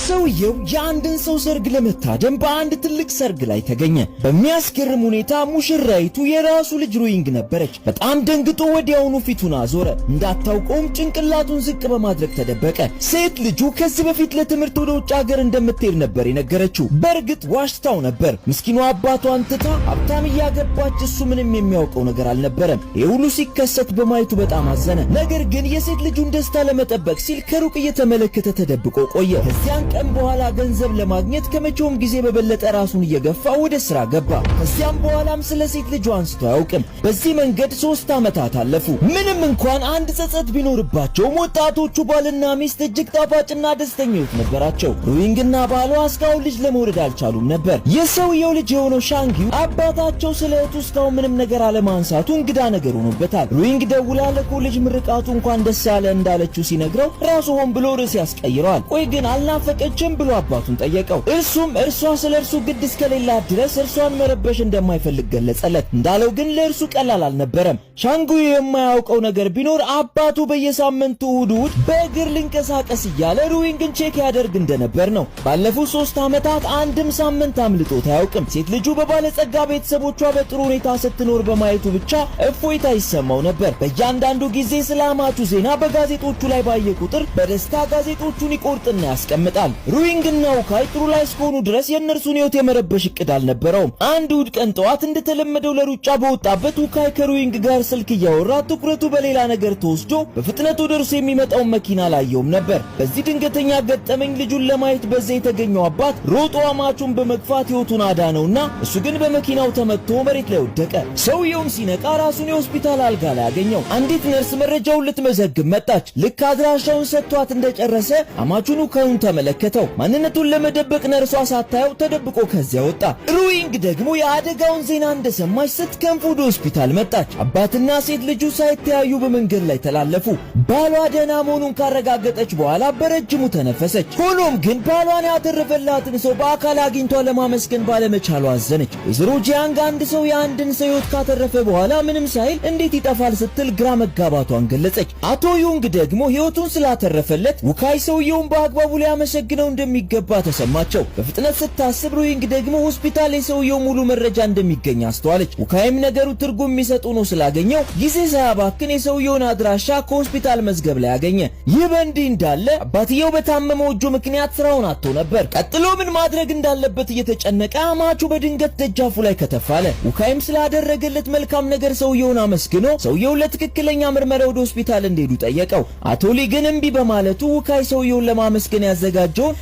ሰውየው የአንድን ሰው ሰርግ ለመታደም በአንድ ትልቅ ሰርግ ላይ ተገኘ። በሚያስገርም ሁኔታ ሙሽራይቱ የራሱ ልጅ ሩይንግ ነበረች። በጣም ደንግጦ ወዲያውኑ ፊቱን አዞረ። እንዳታውቀውም ጭንቅላቱን ዝቅ በማድረግ ተደበቀ። ሴት ልጁ ከዚህ በፊት ለትምህርት ወደ ውጭ ሀገር እንደምትሄድ ነበር የነገረችው። በእርግጥ ዋሽታው ነበር። ምስኪኑ አባቷን ትታ ሀብታም እያገባች እሱ ምንም የሚያውቀው ነገር አልነበረም። ይህ ሁሉ ሲከሰት በማየቱ በጣም አዘነ። ነገር ግን የሴት ልጁን ደስታ ለመጠበቅ ሲል ከሩቅ እየተመለከተ ተደብቆ ቆየ። ከዚያን ቀን በኋላ ገንዘብ ለማግኘት ከመቼውም ጊዜ በበለጠ ራሱን እየገፋ ወደ ስራ ገባ። ከዚያም በኋላም ስለ ሴት ልጁ አንስቶ አያውቅም። በዚህ መንገድ 3 ዓመታት አለፉ። ምንም እንኳን አንድ ጸጸት ቢኖርባቸውም ወጣቶቹ ባልና ሚስት እጅግ ጣፋጭና ደስተኛ ሕይወት ነበራቸው። ሩዊንግና ባሏ እስካሁን ልጅ ለመውለድ አልቻሉም ነበር። የሰውየው ልጅ የሆነው ሻንጊው አባታቸው ስለ እህቱ እስካሁን ምንም ነገር አለማንሳቱ እንግዳ ነገር ሆኖበታል። ሩዊንግ ደውላ ለኮሌጅ ምርቃቱ እንኳን ደስ ያለህ እንዳለችው ሲነግረው ራሱ ሆን ብሎ ርዕስ ያስቀይረዋል። ቆይ ግን አልናፈቀችም ብሎ አባቱን ጠየቀው። እርሱም እርሷ ስለ እርሱ ግድ እስከሌላት ድረስ እርሷን መረበሽ እንደማይፈልግ ገለጸለት። እንዳለው ግን ለእርሱ ቀላል አልነበረም። ሻንጉ የማያውቀው ነገር ቢኖር አባቱ በየሳምንቱ እሁድ እሁድ በእግር ልንቀሳቀስ እያለ ሩዊንግን check ያደርግ እንደነበር ነው። ባለፉት 3 ዓመታት አንድም ሳምንት አምልጦት አያውቅም። ሴት ልጁ በባለጸጋ ቤተሰቦቿ በጥሩ ሁኔታ ስትኖር በማየቱ ብቻ እፎይታ ይሰማው ነበር። በእያንዳንዱ ጊዜ ስለ አማቹ ዜና በጋዜጦቹ ላይ ባየ ቁጥር በደስታ ጋዜጦቹን ይቆርጥና ያስቀምጣል። ሩዊንግና ውካይ ጥሩ ላይ እስከሆኑ ድረስ የእነርሱን ሕይወት የመረበሽ እቅድ አልነበረውም። አንድ እሁድ ቀን ጠዋት እንደተለመደው ለሩጫ በወጣበት ውካይ ከሩዊንግ ጋር ስልክ እያወራ ትኩረቱ በሌላ ነገር ተወስዶ በፍጥነት ወደ እርሱ የሚመጣውን መኪና አላየውም ነበር። በዚህ ድንገተኛ ገጠመኝ ልጁን ለማየት በዚያ የተገኘው አባት ሮጦ አማቹን በመግፋት ሕይወቱን አዳነውና እሱ ግን በመኪናው ተመትቶ መሬት ላይ ወደቀ። ሰውየውም ሲነቃ ራሱን የሆስፒታል አልጋ ላይ አገኘው። አንዲት ነርስ መረጃውን ልትመዘግብ መጣች። ልክ አድራሻውን ሰጥቷት እንደጨረሰ አማቹን ውካዩን ተመለከተው። ማንነቱን ለመደበቅ ነርሷ ሳታየው ተደብቆ ከዚያ ወጣ። ሩዊንግ ደግሞ የአደጋውን ዜና እንደሰማች ስትከንፍ ወደ ሆስፒታል መጣች። አባትና ሴት ልጁ ሳይተያዩ በመንገድ ላይ ተላለፉ። ባሏ ደህና መሆኑን ካረጋገጠች በኋላ በረጅሙ ተነፈሰች። ሆኖም ግን ባሏን ያተረፈላትን ሰው በአካል አግኝቷ ለማመስገን ባለመቻሏ አዘነች። ወይዘሮ ጂያንግ አንድ ሰው የአንድን ሰው ሕይወት ካተረፈ በኋላ ምንም ሳይል እንዴት ይጠፋል ስትል ግራ መጋባቷን ገለጸች። አቶ ዩንግ ደግሞ ሕይወቱን ስላተረፈለት ውካይ ሰውየውን በአግባቡ ሊያመሰግነው እንደሚገባ ተሰማቸው። በፍጥነት ስታስብ ሩዊንግ ደግሞ ሆስፒታል የሰውየው ሙሉ መረጃ እንደሚገኝ አስተዋለች። ውካይም ነገሩ ትርጉም የሚሰጥ ሆኖ ስላገኘው ጊዜ ሳያባክን የሰውየውን አድራሻ ከሆስፒታል መዝገብ ላይ አገኘ። ይህ በእንዲህ እንዳለ አባትየው በታመመው እጁ ምክንያት ስራውን አጥቶ ነበር። ቀጥሎ ምን ማድረግ እንዳለበት እየተጨነቀ አማቹ በድንገት ደጃፉ ላይ ከተፍ አለ። ውካይም ስላደረገለት መልካም ነገር ሰውየውን አመስግኖ ሰውየው ለትክክለኛ ምርመራ ወደ ሆስፒታል እንዲሄዱ ጠየቀው። አቶ ሊ ግን እምቢ በማለቱ ውካይ ሰውየውን ለማመስገን ያዘጋጀውን